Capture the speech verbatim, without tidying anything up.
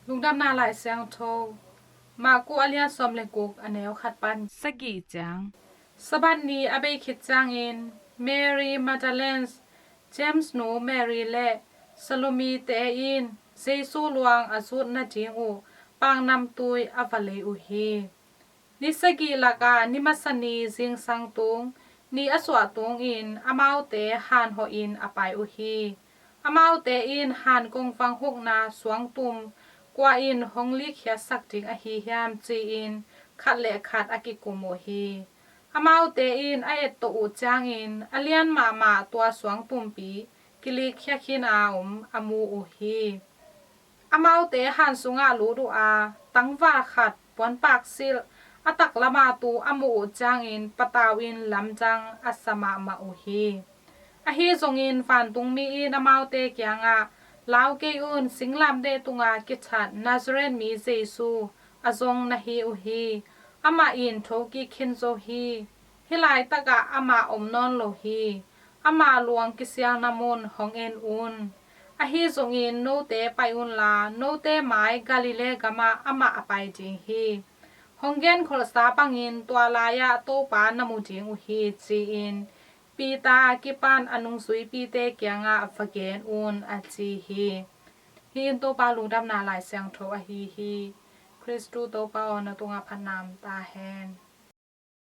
Lungdamna Lai Siangtho, Marku a lian sawm le guk, a neu khat pan sagih ciang. Sabbath ni a bei khit ciangin Mary Magdalene, James nu Mary le Salome te in Jesu luang a zut nading uh paknamtui a va lei uh hi. Ni sagih lakah ni masa ni zingsang tung, ni a suah tungin amaute han hawhin a pai uh hi. Amaute in han kongvang hukna suangtum kua in hong likkhiatsak ding ahi hiam ci-in khat le khat a kikum uh hi. Amaute in a etto uh ciangin a lian mahmah tua suangtumpi kilikkhia khin a om a mu uh hi. Amaute han sungah lut uh a, tangval khat puanpak silh a taklama tu a muh uh ciangin patau in lamdang a sa mahmah uh hi. Ahi zongin vantungmi in amaute kiangah, "Lau kei un, singlamteh tungah kithat Nazareth mi Jesu a zong na hi uh hi. Amah in thokik khin zo hi. Hih laitakah amah om nawn lo hi. Ama luang kisialna mun hong en un. Ahi zongin note pai unla, note mai Galilee gamah amah a pai ding hi. Hong genkholhsa bangin tua lai-ah Topa na mu ding uh hi," ci-in Peter a kipan a nungzuipite kiangah va gen un, a ci hi. Hih in Topa Lungdamna Lai Siangtho ahi hi. Khristu Topa aw, na tungah phatna om ta hen.